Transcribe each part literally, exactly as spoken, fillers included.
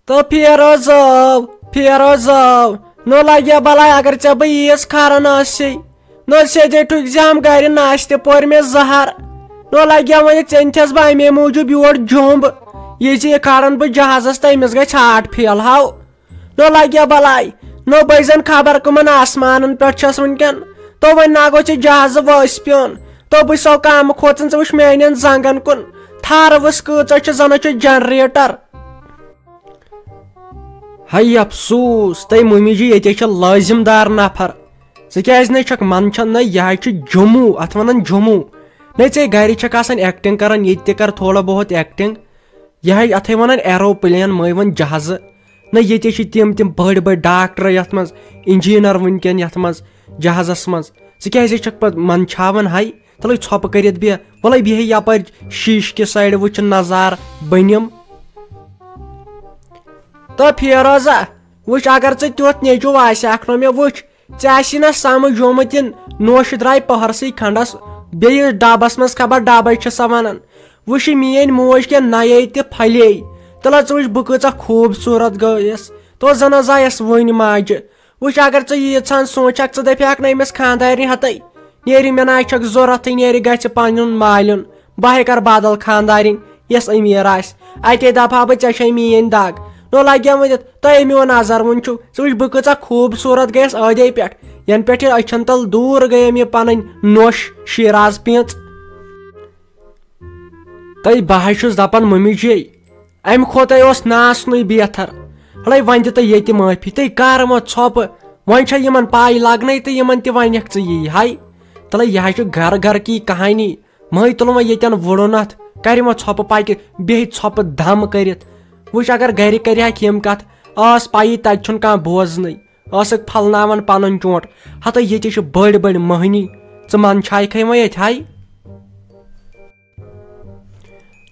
تو فیروزو، فیروزو، نو لگیا بلاے اگر ژےٚ بہٕ عیٖز کھاران ٲسٕے۔ نو سیٚدے ٹھُکۍ زِ ہم گرِ ناشتہٕ پورِ مےٚ زہر۔ نو لگیا وۄنۍ ژےٚ نِتھس بہٕ امے موٗجوٗب یور جوٚمب۔ یہِ زِ یہِ کھاران بہٕ جہازس تہٕ أمِس گژھِ ہارٹ فیل ہاو۔ نو لگیا بلاے۔ نو بہٕ زن خبر کٕمن آسمانن پٮ۪ٹھ چھس وٕنکٮ۪ن۔ تو وۄنۍ ناگو ژےٚ جہازٕ وٲسۍ پیوٚن۔ تو بہٕ سو کامہٕ کھوژان ژٕ وٕچھ میانٮ۪ن زنگن کُن۔ تھارٕ وٕس کۭژاہ چھِ زنو چھِ جنریٹر۔ ہاے افسوس، تۄہہِ مٔمی جی ییٚتہِ چھِ لٲزِم دار نفر۔ ژٕ کیازِ نَے چھَکھ منٛدچھان؟ نہ، یہِ حظ چھُ جموں، اَتھ وَنان جموں۔ نَے ژےٚ گَرِ چھَکھ آسان ایکٹنگ کران، ییٚتہِ تہِ کر تھوڑا بہت ایکٹنگ۔ یہِ حظ اَتھے وَنان ایروپلین، مَے وَن جہازٕ۔ نہ، ییٚتہِ چھِ تِم تِم بٔڑۍ بٔڑۍ ڈاکٹر یَتھ منٛز، انجینئر وٕنکٮ۪ن یَتھ منٛز، جہازَس منٛز۔ ژٕ کیازِ چھَکھ پَتہٕ منٛدچھاوان ہاے؟ تلے ژھۄپہٕ کٔرِتھ بیٚہہ، وَلے بیٚہہ یَپٲرۍ شیٖشہٕ کہِ سایڈٕ وٕچھُن نظارٕ بٔنِم۔ تو فیروزہ، وٕچھ اگر ژٕ تیُتھ نیٚچوٗ آسہِ اکھ نو مےٚ وٕچھ، ژےٚ آسی نہ سمجھ یومُت یہِ نوشہِ درٛاے پٔہرسٕے کھنڈس، بیٚیہِ ڈبس منٛز خبر ڈبے چھِ سۄ ونان۔ وٕچھ یہِ میٲنۍ موج کیٛاہ نَیے تہِ پھلے، تلہ ژٕ وٕچھ بہٕ کۭژاہ خوٗبصوٗرت گٔیَس، تو زن حظ آیس وٕنۍ ماجہِ۔ وٕچھ، اگر ژٕ ییٖژہن سونٛچکھ، ژٕ دپکھ نہٕ أمِس خانٛدارنہِ ہتٕے، نیرِ مےٚ نہ چھکھ ضروٗرتھٕے، نیرِ گژھِ پنُن مالِیُن، بہٕ ہے کرٕ بدل خانٛدارِنۍ، یۄس أمیٖر آسہِ۔ اتے دپہٕ ہا بہٕ، ژےٚ چھے میٲنۍ دگ۔ نو لگیا ؤنِتھ، تۄہہِ میون نظر وُن چھُو، ژٕ وٕچھ بہٕ کۭژاہ خوٗبصوٗرت گٔیس ٲدے پٮ۪ٹھ، ینہٕ پٮ۪ٹھ یہِ أچھن تل دوٗر گٔیَم یہِ پنٕنۍ نوٚش شیٖراز پیٖنژ۔ تہٕ بہٕ حظ چھُس دپان مٔمی جی، امہِ کھۄتہٕ اوس نہٕ آسنُے بہتر۔ ہلے وۄنۍ دِ تہٕ ییٚتہِ معٲفی، تہٕ کر وۄنۍ ژھۄپہٕ، وۄنۍ چھےٚ یِمن پاے لگنے تہٕ یِمن تہِ ونکھ ژٕ یی ہاے۔ تلے یہِ حظ چھُ گرٕ گرٕ کی کہانی، مٲے تُل وۄنۍ ییٚتٮ۪ن وُڑُن اتھ، کرِ وۄنۍ ژھۄپہٕ پکہِ، بیٚہہِ ژھۄپہٕ دم کٔرِتھ۔ وٕچھ اگر گرِ کرِ ہاکھ یِم کتھ، ٲس پایی تتہِ چھُنہٕ کانٛہہ بوزنٕے۔ ٲسٕکھ پھلناوان پنُن چونٹ۔ ہتہٕ ییٚتہِ چھِ بٔڑۍ بٔڑۍ مٔہنی، ژٕ منٛدچھایکھے وۄنۍ ییٚتہِ ہاے۔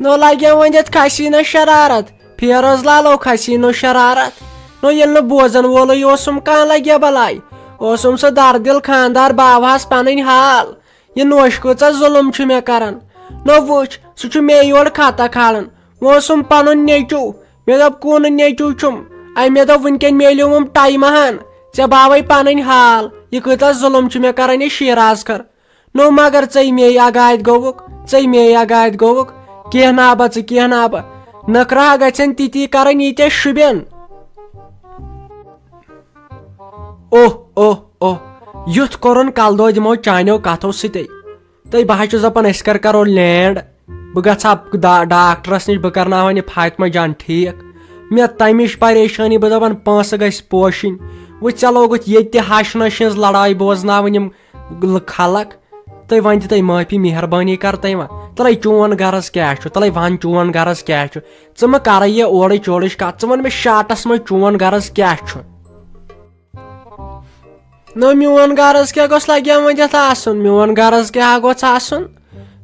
نو لگیا وۄنۍ یتھ کھسی نہ شرارت، فیروز لالو کھسی نو شرارت۔ نو ییٚلہِ نہٕ بوزن وولٕے اوسُم کانٛہہ لگیا بلاے، اوسُم سُہ دردِل خانٛدار باوہس پنٕنۍ حال۔ یہِ نوش کۭژاہ ظُلُم چھُ مےٚ کران۔ نو وٕچھ، سُہ چھُ مے یورٕ خطا کھالان۔ وۄنۍ اوسُم پنُن نیٚچوٗ۔ مےٚ دوٚپ، کُن نیٚچوٗ چھُم؟ أمۍ مےٚ دوٚپ، وٕنکٮ۪ن میلیوم ٹایمہٕ ہن۔ ژےٚ باوَے پنٕنۍ حال، یہِ کۭژاہ ظُلُم چھُ مےٚ کران یہِ شیٖراز کر۔ نو مگر ژٕے مے اگادِ گوٚوُکھ، ژٕے مے اگادِ گوٚوُکھ۔ کینٛہہ نا با ژٕ، کینٛہہ نا با۔ نٔکھرا گژھن تِتی کرٕنۍ ییٖتیٛاہ شُبٮ۪ن۔ اوہ، اوہ، اوہ، یُتھ کوٚرُن کلہٕ دود یِمو چانیو کتھو سۭتے۔ تہٕ بہٕ حظ چھُس دپان، أسۍ کر کرو لینڈ۔ بہٕ گژھٕ ہا دا-، ڈاکٹرس نِش، بہٕ کرناوہن یہِ فاطمہ جان ٹھیٖک۔ مےٚ تمِچ پریشٲنی، بہٕ دپان، پونٛسہٕ گژھِ پوشِنۍ۔ وۄنۍ ژےٚ لوگُتھ ییٚتہِ تہِ ہش نشہِ ہٕنٛز لڑایہِ بوزناوٕنۍ یِم ل-، خلق۔ تہٕ وۄنۍ دِ تۄہہِ معٲفی، مہربٲنی کر تۄہہِ وۄنۍ۔ تلے چون غرض کیٛاہ چھُ؟ تلے ون چون غرض کیٛاہ چھُ؟ ژٕ مہٕ کرے یہِ اورٕچ یورٕچ کتھ، ژٕ ون مےٚ شاٹس منٛز چون غرض کیٛاہ چھُ؟ نہ میون غرض کیٛاہ گوٚژھ لگیا وۄنۍ یتھ آسُن؟ میون غرض کیٛاہ گوٚژھ آسُن؟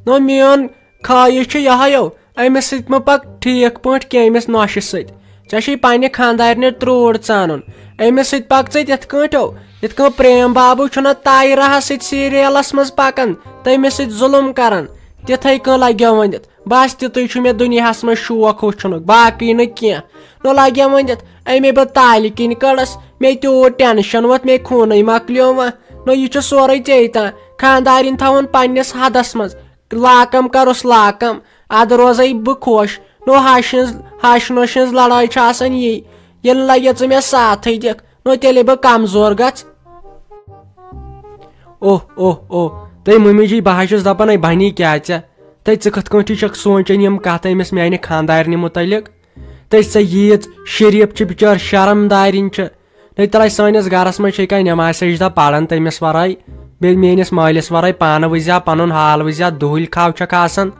نہ میون خٲہِش چھُ یِہوٚے ہو، أمِس سۭتۍ مہ پَک ٹھیٖک پٲٹھۍ کینٛہہ، أمِس نۄشہِ سۭتۍ۔ ژےٚ چھُے پننہِ خانٛدارنہِ ترٛوٗر ژانُن۔ أمِس سۭتۍ پَک ژٕ تِتھ کٲٹھۍ ہو، یِتھ کٔنۍ پرٛیم بابوٗ چھُنہ طاہرہَس سۭتۍ سیٖریلَس منٛز پَکان، تٔمِس سۭتۍ ظُلُم کَران۔ تِتھَے کٔنۍ لَگیو ؤنِتھ۔ بَس تِتُے چھُ مےٚ دُنیاہَس منٛز شوق وٕچھنُک، باقٕے نہٕ کینٛہہ۔ نو لَگیو ؤنِتھ، أمے بہٕ تالہِ کِنۍ کٔڑٕس، مےٚ تیوٗت ٹٮ۪نشَن ووت، مےٚ خوٗنٕے مۄکلیو وۄنۍ۔ نو یہِ چھُ سورُے ژےٚ تام، خانٛدارِنۍ تھاوُن پنٛنِس حدَس منٛز۔ لاکم کرُس لاکم، ادٕ روزے بہٕ خۄش۔ نو ہش ہٕنٛز، ہش نۄش ہٕنٛز لڑٲے چھِ آسان یی، ییٚلہِ لگہِ ژٕ مےٚ ساتھٕے دِکھ، نو تیٚلے بہٕ کمزور گژھ۔ اوہ، اوہ، اوہ، تہٕ مٔمی جی، بہٕ حظ چھُس دپان، ہے بنی کیٛاہ ژےٚ؟ تہٕ ژٕ کِتھ کٲٹھۍ چھکھ سونٛچان یِم کتھٕ أمِس میانہِ خانٛدارنہِ متعلق؟ تہٕ ژےٚ ییٖژ شریٖف چھِ بِچٲر، شرم دارِنۍ چھِ۔ نٔے ترٛایہِ سٲنِس گرس منٛز چھے کانٛہہ نٮ۪ماز سجدہ پران تٔمِس ورٲے، بیٚیہِ میٲنِس مٲلِس ورٲے۔ پانہٕ وٕچھزِ ہا پنُن حال، وٕچھزِ ہا دُہٕلۍ کھاو چھکھ آسان۔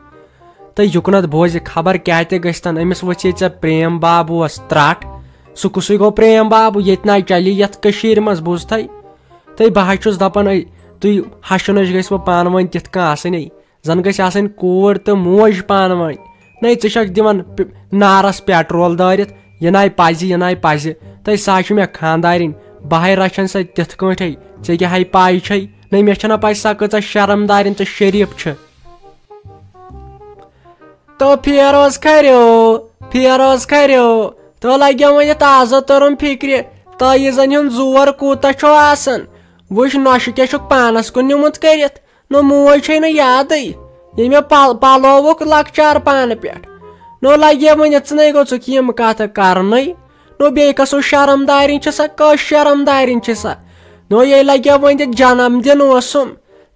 تہٕ یُکنتھ بوزِ خبر کیٛاہ تہِ گٔژھتن۔ أمِس وٕچھے ژےٚ پریم بابوس ترٹھ۔ سُہ کُسُے گوٚو پریم بابو؟ ییٚتہِ نہ چلی یتھ کٔشیٖرِ منٛز، بوٗزتھے۔ تہٕ بہٕ حظ چھُس دپان، أے، تُہۍ ہشہِ نۄش گٔژھۍ وۄنۍ پانہٕ ؤنۍ تِتھ کٔنۍ آسٕنۍ۔ زن گژھِ آسٕنۍ کوٗر تہٕ موج پانہٕ ؤنۍ۔ نَے ژٕ چھکھ دِوان پ-، نارس پیٹرول دٲرِتھ، یہِ نَے پزِ، یہِ نَے پزِ۔ تہٕ سۄ چھِ مےٚ خانٛدارِنۍ، بہٕ ہے رچھن سۄ تِتھ کٲٹھۍ۔ ژےٚ کیٛاہ ہے پاے چھے؟ نَے مےٚ چھنہ پاے سۄ کۭژاہ شرم دارِنۍ تہٕ شریٖف چھِ۔ تو فیروز کھریو، فیروز کھریو، تو لگیو وۄنۍ یتھ آزو ترُن فکرِ، تعویٖذن ہُنٛد زور کوٗتاہ چھُ آسان۔ وٕچھ، نۄشہِ کیٛاہ چھُکھ پانس کُن نیوٗمُت کٔرِتھ؟ نو موج چھے نہٕ یادٕے، ییٚمۍ مےٚ پل-، پلووُکھ لۄکچار پانہٕ پٮ۪ٹھ۔ نو لگیو وۄنۍ یتھ ژٕنے گوٚو ژٕ کہِ یِم کتھٕ کرنٕے۔ نو بیٚیہِ کۄس شرم دارِنۍ چھِ سا، کۄس شرم دارِنۍ چھِ سا؟ نو ییٚلہِ لگیو وۄنۍ یتھ جنم دِن اوسُم،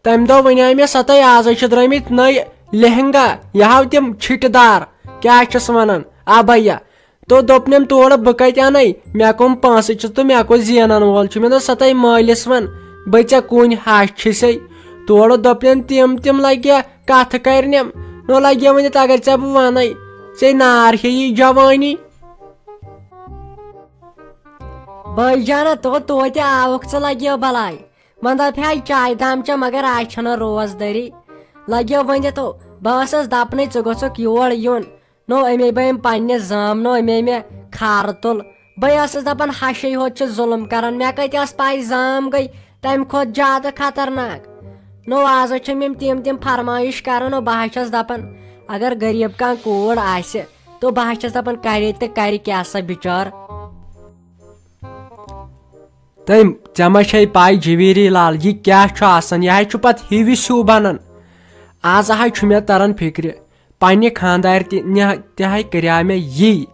تمہِ دۄہ ونے مےٚ، سا تۄہہِ آزے چھِ درٲمٕتۍ نٔے لہنگا، یہِ ہاو تِم چھِٹہِ دار، کیٛاہ چھِس ونان، ابیا۔ تو دوٚپنم، تورٕ بہٕ کتہِ انَے؟ مےٚ کٕم پونٛسہٕ چھِ تہٕ مےٚ کُس زینن وول چھُ؟ مےٚ دوٚپ، سا تۄہہِ مٲلِس ون، بہٕ ژےٚ کُنہِ ہش چھِسے۔ تورٕ دوٚپنم، تِم تِم لگیا کتھٕ کرنم۔ نو لگیا ؤنِتھ، اگر ژےٚ بہٕ ونَے، ژےٚ نار ہیٚیی جوانی۔ بٲے جانا، تو توتہِ آوُکھ ژٕ، لگیو بلاے۔ وۄنۍ دپہِ ہا چاے دام چا، مگر آز چھنہٕ روزدٔری۔ لگیو ؤنِتھ، بہٕ ٲسٕس دپنٕے ژٕ گوٚژھُکھ یور یُن۔ نو اَمے بہٕ أمۍ پننہِ زامنو، اَمے مےٚ کھارٕ تُل۔ بہٕ ٲسٕس دپان، ہشے ہوت چھِ ظُلم کران، مےٚ کتہِ ٲس پاے زام گٔے تمہِ کھۄتہٕ زیادٕ خطرناک۔ نو آز چھِم یِم تِم تِم فرمٲیش کران، نو بہٕ ہا چھَس دپان، اگر غریب کانٛہہ کوٗر آسہِ، تو بہٕ ہا چھَس دپان، کرے تہٕ کرِ کیٛاہ سا بِچار۔ تٔمۍ، ژےٚ ما چھے پاے جویری لال، یہِ کیٛاہ چھُ آسان؟ یہِ ہا چھُ پتہٕ ہِوِس ہیوٗ بنان۔ آز ہا چھُ مےٚ تران فکرِ، پننہِ خانٛدارِ تہِ نہِ-، تہِ ہا کریٛاو مےٚ یی،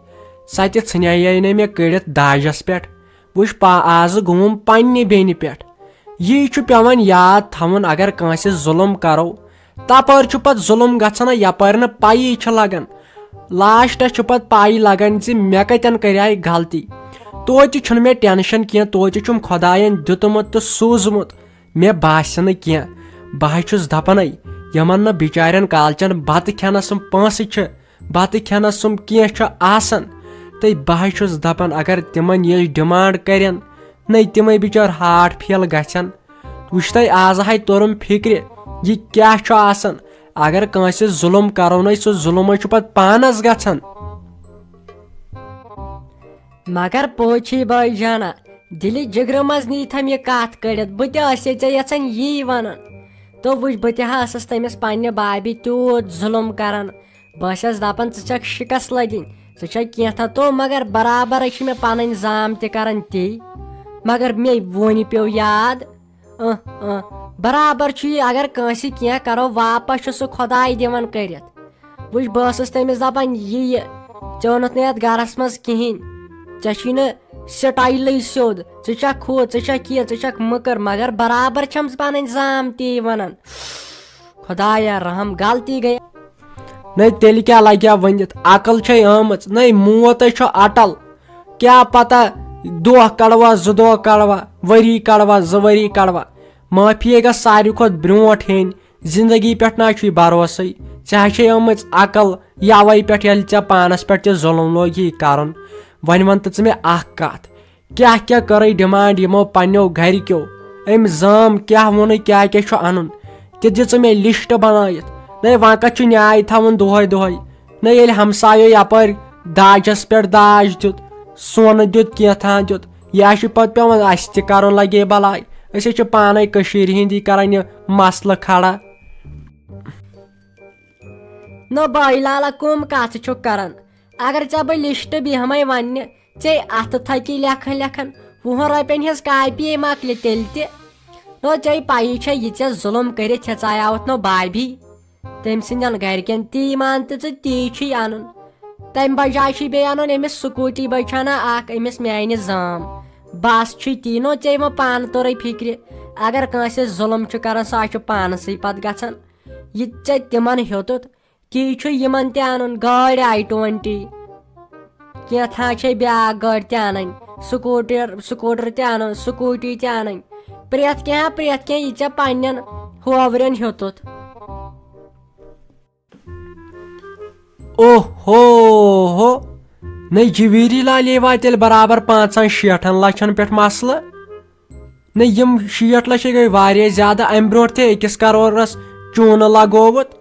سۄ تہِ ژھٕنییے نہٕ مےٚ کٔڑِتھ داجس پٮ۪ٹھ۔ وٕچھ پا-، آزٕ گوٚوُم پننہِ بیٚنہِ پٮ۪ٹھ۔ یی چھُ پٮ۪وان یاد تھاوُن، اگر کٲنٛسہِ ظُلم کرو، تپٲرۍ چھُ پتہٕ ظُلم گژھان، یپٲرۍ نہٕ پَیی چھِ لگان۔ لاسٹس چھُ پتہٕ پَے لگان زِ مےٚ کتٮ۪ن کریٛاے غلطی۔ توتہِ چھُنہٕ مےٚ ٹینشن کینٛہہ، توتہِ چھُم خۄداین دیُتمُت تہٕ سوٗزمُت۔ مےٚ باسہِ نہٕ کینٛہہ۔ بہٕ ہا چھُس دپنے، یِمن نہٕ بِچارٮ۪ن کالچن بتہٕ کھٮ۪نس سُم پونٛسہٕ چھِ، بتہٕ کھٮ۪نس سُم کینٛہہ چھُ آسان، تہٕ بہٕ ہا چھُس دپان، اگر تِمن یہِ ڈیمانڈ کرن، نے تِمے بِچٲرۍ ہارٹ فیل گژھن۔ وٕچھ تۄہہِ، آز ہاے توٚرُم فکرِ، یہِ کیٛاہ چھُ آسان۔ اگر کٲنٛسہِ ظُلم کرو نے، سُہ ظُلمے چھُ پتہٕ پانس گژھان۔ مگر پوچھی بٲے جانا، دِلہِ جِگرٕ منٛز نیٖتھم یہِ کتھ کٔڑِتھ، بہٕ تہِ ٲسے ژےٚ یژھان یی ونُن۔ تو وٕچھ، بہٕ تہِ ہا ٲسٕس تٔمِس پننہِ بابہِ تیوٗت ظُلم کران۔ بہٕ ٲسس دپان، ژٕ چھکھ شکست لدٕنۍ، ژٕ چھکھ کینٛژھا تو، مگر برابر چھِ مےٚ پنٕنۍ زام تہِ کران تی۔ مگر مے وُنہِ پیوٚو یاد، اۭں، اۭں، برابر چھُ یہِ، اگر کٲنٛسہِ کینٛہہ کرو، واپس چھُ سُہ خۄداے دِوان کٔرِتھ۔ وٕچھ، بہٕ ٲسٕس تٔمِس دَپان، یہِ، یہِ، ژےٚ اوٚنُتھ نہٕ یَتھ گَرَس منٛز کِہیٖنۍ، ژےٚ چھُے نہٕ سٹایلٕے سیوٚد، ژٕ چھَکھ ہُہ، ژٕ چھَکھ یہِ، ژٕ چھَکھ مٔکٕر، مگر برابر چھَم پَنٕنۍ زام تی وَنان۔ خۄدایا رحم، غلطی گٔے۔ نَے تیٚلہِ کیٛاہ لَگہِ ہا ؤنِتھ؟ عقل چھے آمٕژ، نَے موت ہے چھُ اَٹل۔ کیٛاہ پَتہ، دۄہ کَڑوا، زٕ دۄہ کَڑوا، ؤری کَڑوا، زٕ ؤری کَڑوا، معٲفی ہے گژھِ ساروی کھۄتہٕ برٛونٛٹھ ہیٚنۍ۔ زندگی پٮ۪ٹھ نہ چھُے بھروسٕے۔ ژےٚ ہا چھے آمٕژ عقل یَوَے پٮ۪ٹھ، ییٚلہِ ژےٚ پانَس پٮ۪ٹھ تہِ ظُلم لوگی کرُن۔ وۄنۍ وَن تہٕ ژٕ مےٚ اَکھ کَتھ، کیٛاہ کیٛاہ کٔرٕے ڈِمانڈ یِمو پنٛنیو گَرِکیو، أمۍ زام کیٛاہ ووٚنُے، کیٛاہ کیٛاہ چھُ اَنُن، تہِ دِ ژٕ مےٚ لِسٹ بنٲیِتھ۔ نَے وۄنۍ کَتھ چھُ نیٛاے تھاوُن دۄہَے دۄہَے؟ نَے ییٚلہِ ہمسایو یَپٲرۍ داجَس پٮ۪ٹھ داج دیُت، سۄنہٕ دیُت، کینٛہہ تام دیُت، یہِ ہا چھُ پتہٕ پٮ۪وان اسہِ تہِ کرُن لگے بلاے۔ أسۍ حظ چھِ پانے کٔشیٖرِ ہِنٛدی کران یہِ مسلہٕ کھڑا۔ نہ بٲے لالا، کٕم کتھٕ چھُکھ کران؟ اگر ژےٚ بہٕ لسٹ بیہمے وننہِ، ژے اتھٕ تھکی لیکھان لیکھان، وُہن رۄپین ہٕنٛز کاپی مۄکلہِ تیٚلہِ تہِ۔ نو ژے پَیی چھےٚ، یہِ ژےٚ ظُلُم کٔرِتھ ہیژایاوُتھ نو بابی۔ تٔمۍ سٕنٛدٮ۪ن گرِکٮ۪ن تی مان تہٕ ژٕ تی چھُے اَنُن۔ تَمہِ بجایہِ چھُے بیٚیہِ اَنُن أمِس سکوٗٹی بچھانہ اکھ، أمِس میانہِ زام۔ بس چھُے تی نو ژےٚ وۄنۍ پانہٕ توٚرُے فِکرِ۔ اگر کٲنٛسہِ ظُلُم چھُ کران، سُہ ہا چھُ پانسٕے پتہٕ گژھان۔ یہِ ژےٚ تِمن ہیوٚتُتھ، تی چھُے یِمن تہِ اَنُن، گٲڑۍ آی ٹُوَنٹی۔ کینٛژھا چھے بیٛاکھ گٲڑۍ تہِ اَنٕنۍ، سکوٗٹر، سکوٗٹر تہِ اَنُن، سکوٗٹی تہِ اَنٕنۍ۔ پرٛٮ۪تھ کینٛہہ، پرٛٮ۪تھ کینٛہہ یہِ ژےٚ پننٮ۪ن ہوورٮ۪ن ہیوٚتُتھ۔ اوہو ہو، نٔے جویری لالے واتہِ تیٚلہِ برابر پانٛژن شیٹھن لچھن پٮ۪ٹھ مسلہٕ۔ نٔے یِم شیٹھ لچھ گٔے واریاہ زیادٕ، امہِ برونٛٹھ تہِ أکِس کرورس چوٗنہٕ لگووُت۔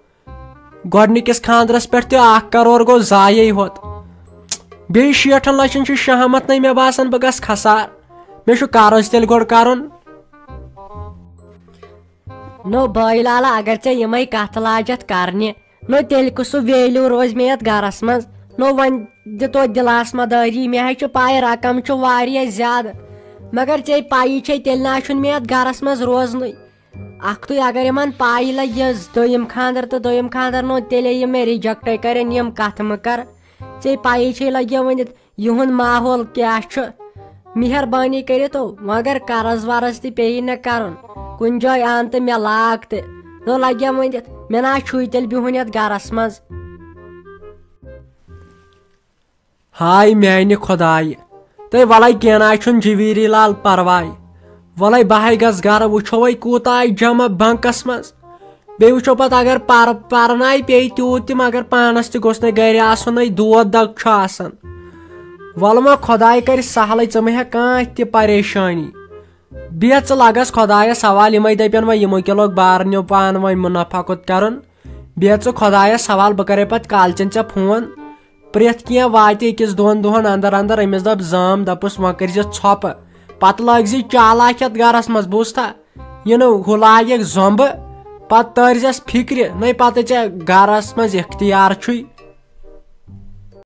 گۄڈٕنِکِس خانٛدرس پٮ۪ٹھ تہِ اکھ کرور گوٚو ضایعے ہوت۔ بیٚیہِ شیٹھن لچھن چھُ شہمت، نٔے مےٚ باسان بہٕ گژھٕ خسار۔ مےٚ چھُ قرض تیٚلہِ گۄڈٕ کرُن۔ نو بٲے لالا، اگر ژےٚ یِمے کتھٕ لاجتھ کرنہِ، نو تیٚلہِ کُس سُہ ویلیو روزِ مےٚ یتھ گرس منٛز؟ نو وۄنۍ دِ توتہِ دِلاسہٕ مدٲری، مےٚ حظ چھِ پَے رقم چھُ واریاہ زیادٕ، مگر ژےٚ پَیی چھے تیٚلہِ نہ چھُنہٕ مےٚ یَتھ گرس منٛز روزنُے۔ اکھتُے اگر یِمن پَے لگہِ یہِ دوٚیِم خانٛدر تہٕ دوٚیِم خانٛدر نو، تیٚلے یِم مےٚ rejectے کرن، یِم کتھٕ مہٕ کر۔ ژےٚ پَیی چھے لگہِ ؤنِتھ یِہُنٛد ماحول کیٛاہ چھُ۔ مہربٲنی کٔرِتھ وۄنۍ اگر قرض ورض تہِ پیٚیہِ نہٕ کرُن، کُنہِ جایہِ اَن تہٕ مےٚ لاگ تہِ۔ نو لگہِ ؤنِتھ مےٚ نہ چھُے تیٚلہِ بِہُن یتھ گرس منٛز۔ ہاے میانہِ خۄدایہِ، تہٕ وَلَے کینٛہہ نہ چھُنہٕ جویٖری لال پرواے۔ وَلَے بہٕ ہَے گژھٕ گرٕ، وٕچھو وۄنۍ کوٗتاہ آے جمع بنکس منٛز۔ بیٚیہِ وٕچھو پتہٕ اگر پر-، پرناے پیٚیہِ تیوٗت تہِ، مگر پانس تہِ گوٚژھ نہٕ گرِ آسُن، ہے دود دگ چھُ آسان۔ وَلہٕ وۄنۍ خۄداے کرِ سہلٕے، ژٕ مہ ہےٚ کانٛہہ تہِ پریشٲنی۔ بیٚیہِ ژٕ لگس خۄدایس حوالہٕ، یِمے دٔپن وۄنۍ یِمو کیٛاہ لوگ بارنیو پانہٕ وۄنۍ منافع کوٚت کرُن۔ بیٚیہِ ژٕ خۄدایس حوالہٕ، بہٕ کرے پتہٕ کالچن ژےٚ فون۔ پرٛٮ۪تھ کینٛہہ واتہِ أکِس دۄن دۄہن اندر اندر۔ أمِس دپ زام، دپُس وۄنۍ کٔرۍ زِ ژھۄپہٕ، پتہٕ لٲگۍ زِ چالاک یتھ گرس منٛز، بوٗزتھا؟ یہِ نہٕ ہُہ لاگکھ زۄمبہٕ، پتہٕ تٲرۍ زٮ۪س فکرِ، نَے پتہٕ ژےٚ گرس منٛز اختیار چھُے۔